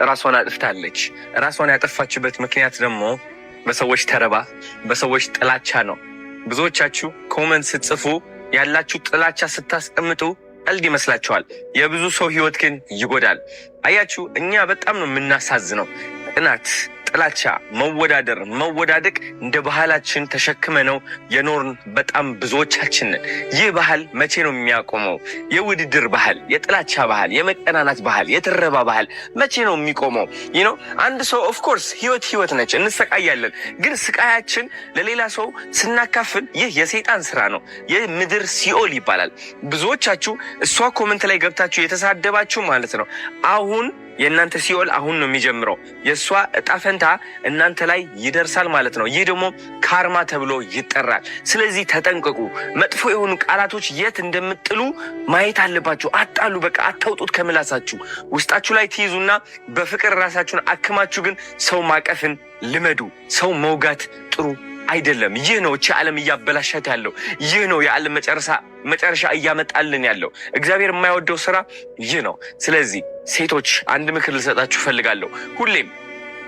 ራሷን አጥፍታለች። ራሷን ያጠፋችበት ምክንያት ደግሞ በሰዎች ተረባ፣ በሰዎች ጥላቻ ነው። ብዙዎቻችሁ comment ስትጽፉ ያላችሁ ጥላቻ ስታስቀምጡ ቀልድ ይመስላችኋል። የብዙ ሰው ህይወት ግን ይጎዳል። አያችሁ፣ እኛ በጣም ነው የምናሳዝነው። ቅናት፣ ጥላቻ፣ መወዳደር፣ መወዳደቅ እንደ ባህላችን ተሸክመነው የኖርን በጣም ብዙዎቻችን ነን። ይህ ባህል መቼ ነው የሚያቆመው? የውድድር ባህል፣ የጥላቻ ባህል፣ የመቀናናት ባህል፣ የተረባ ባህል መቼ ነው የሚቆመው? አንድ ሰው of course ህይወት ህይወት ነች፣ እንሰቃያለን። ግን ስቃያችን ለሌላ ሰው ስናካፍል ይህ የሰይጣን ስራ ነው። የምድር ሲኦል ይባላል። ብዙዎቻችሁ እሷ comment ላይ ገብታችሁ የተሳደባችሁ ማለት ነው፣ አሁን የእናንተ ሲኦል አሁን ነው የሚጀምረው። የእሷ እጣ ፈንታ እናንተ ላይ ይደርሳል ማለት ነው። ይህ ደግሞ karma ተብሎ ይጠራል። ስለዚህ ተጠንቀቁ። መጥፎ የሆኑ ቃላቶች የት እንደምጥሉ ማየት አለባችሁ። አጣሉ፣ በቃ አታውጡት ከምላሳችሁ። ውስጣችሁ ላይ ትይዙና በፍቅር ራሳችሁን አክማችሁ ግን ሰው ማቀፍን ልመዱ። ሰው መውጋት ጥሩ አይደለም። ይህ ነው እቺ ዓለም እያበላሻት ያለው። ይህ ነው የዓለም መጨረሻ እያመጣልን ያለው። እግዚአብሔር የማይወደው ስራ ይህ ነው። ስለዚህ ሴቶች አንድ ምክር ልሰጣችሁ እፈልጋለሁ። ሁሌም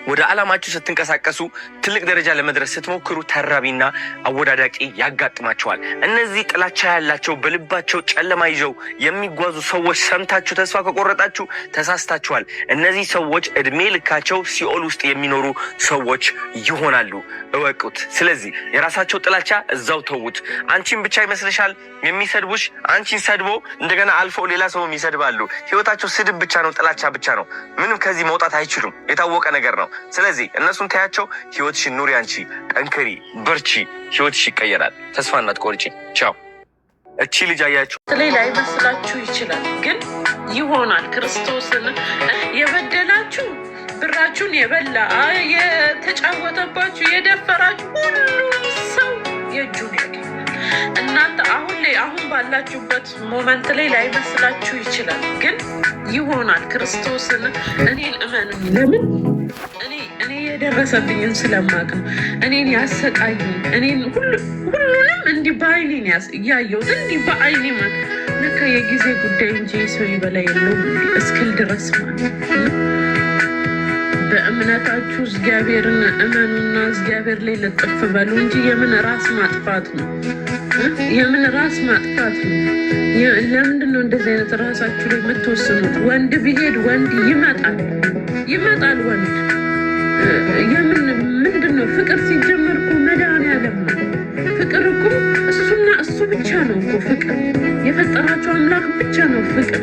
ወደ ዓላማችሁ ስትንቀሳቀሱ፣ ትልቅ ደረጃ ለመድረስ ስትሞክሩ ተራቢና አወዳዳቂ ያጋጥማቸዋል። እነዚህ ጥላቻ ያላቸው፣ በልባቸው ጨለማ ይዘው የሚጓዙ ሰዎች ሰምታችሁ ተስፋ ከቆረጣችሁ ተሳስታችኋል። እነዚህ ሰዎች እድሜ ልካቸው ሲኦል ውስጥ የሚኖሩ ሰዎች ይሆናሉ፣ እወቁት። ስለዚህ የራሳቸው ጥላቻ እዛው ተዉት። አንቺን ብቻ ይመስልሻል የሚሰድቡሽ? አንቺን ሰድቦ እንደገና አልፎ ሌላ ሰውም ይሰድባሉ። ህይወታቸው ስድብ ብቻ ነው፣ ጥላቻ ብቻ ነው። ምንም ከዚህ መውጣት አይችሉም። የታወቀ ነገር ነው። ስለዚህ እነሱን ተያቸው። ህይወትሽን ኑሪ፣ አንቺ ጠንክሪ፣ በርቺ፣ ህይወትሽ ይቀየራል። ተስፋ እንዳትቆርጪ። ቻው። እቺ ልጅ አያችሁ ላይ ላይመስላችሁ ይችላል፣ ግን ይሆናል። ክርስቶስን የበደላችሁ፣ ብራችሁን የበላ፣ የተጫወተባችሁ፣ የደፈራችሁ ሁሉም ሰው የእጁን ያገኛል። እናንተ አሁን ላይ አሁን ባላችሁበት moment ላይ ላይመስላችሁ ይችላል፣ ግን ይሆናል። ክርስቶስን እኔን እመኑ። ለምን እኔ የደረሰብኝን ስለማቅ ነው። እኔን ያሰቃዩኝ፣ እኔን ሁሉንም እንዲህ በአይኔ እያየሁት፣ እንዲህ በአይኔ ማለት ለካ የጊዜ ጉዳይ እንጂ ሰው ይበላ የለውም እስክል ድረስ ማለት ነው። በእምነታችሁ እግዚአብሔርን እመኑና እግዚአብሔር ላይ ልጥፍ በሉ እንጂ የምን ራስ ማጥፋት ነው? የምን ራስ ማጥፋት ነው? ለምንድን ነው እንደዚህ አይነት ራሳችሁ ላይ የምትወስኑት? ወንድ ቢሄድ ወንድ ይመጣል፣ ይመጣል ወንድ። የምን ምንድን ነው ፍቅር? ሲጀመር እኮ መድኃኒዓለም ነው ፍቅር እኮ፣ እሱና እሱ ብቻ ነው እኮ ፍቅር። የፈጠራቸው አምላክ ብቻ ነው ፍቅር።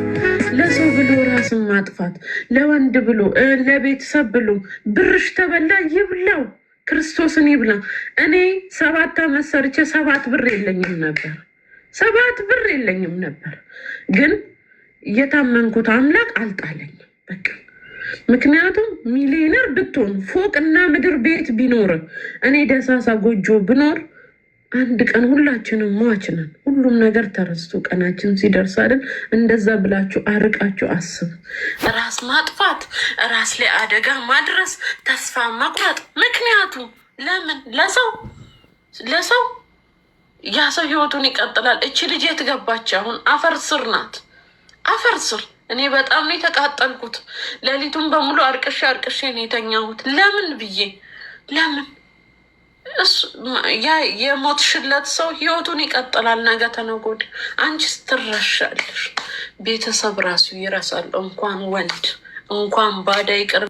ለሰው ብሎ ራስን ማጥፋት፣ ለወንድ ብሎ፣ ለቤተሰብ ብሎ፣ ብርሽ ተበላ ይብላው፣ ክርስቶስን ይብላ። እኔ 7 ዓመት ሰርቼ 7 ብር የለኝም ነበር፣ 7 ብር የለኝም ነበር። ግን የታመንኩት አምላክ አልጣለኝም። በቃ ምክንያቱም ሚሊዮነር ብትሆን፣ ፎቅና ምድር ቤት ቢኖር፣ እኔ ደሳሳ ጎጆ ብኖር፣ አንድ ቀን ሁላችንም ሟች ነን። ሁሉም ነገር ተረስቶ ቀናችን ሲደርስ አይደል? እንደዛ ብላችሁ አርቃችሁ አስቡ። ራስ ማጥፋት፣ ራስ ላይ አደጋ ማድረስ፣ ተስፋ መቁረጥ። ምክንያቱ ለምን ለሰው ለሰው ያ ሰው ህይወቱን ይቀጥላል። እቺ ልጅ የት ገባች? አሁን አፈር ስር ናት፣ አፈር ስር። እኔ በጣም ነው የተቃጠልኩት። ሌሊቱን በሙሉ አርቅሼ አርቅሼ ነው የተኛሁት። ለምን ብዬ፣ ለምን ያ የሞትሽለት ሰው ህይወቱን ይቀጥላል። ነገ ተነገ ወዲያ አንቺስ ትረሻለሽ። ቤተሰብ ራሱ ይረሳል። እንኳን ወንድ እንኳን ባዳ ይቅር።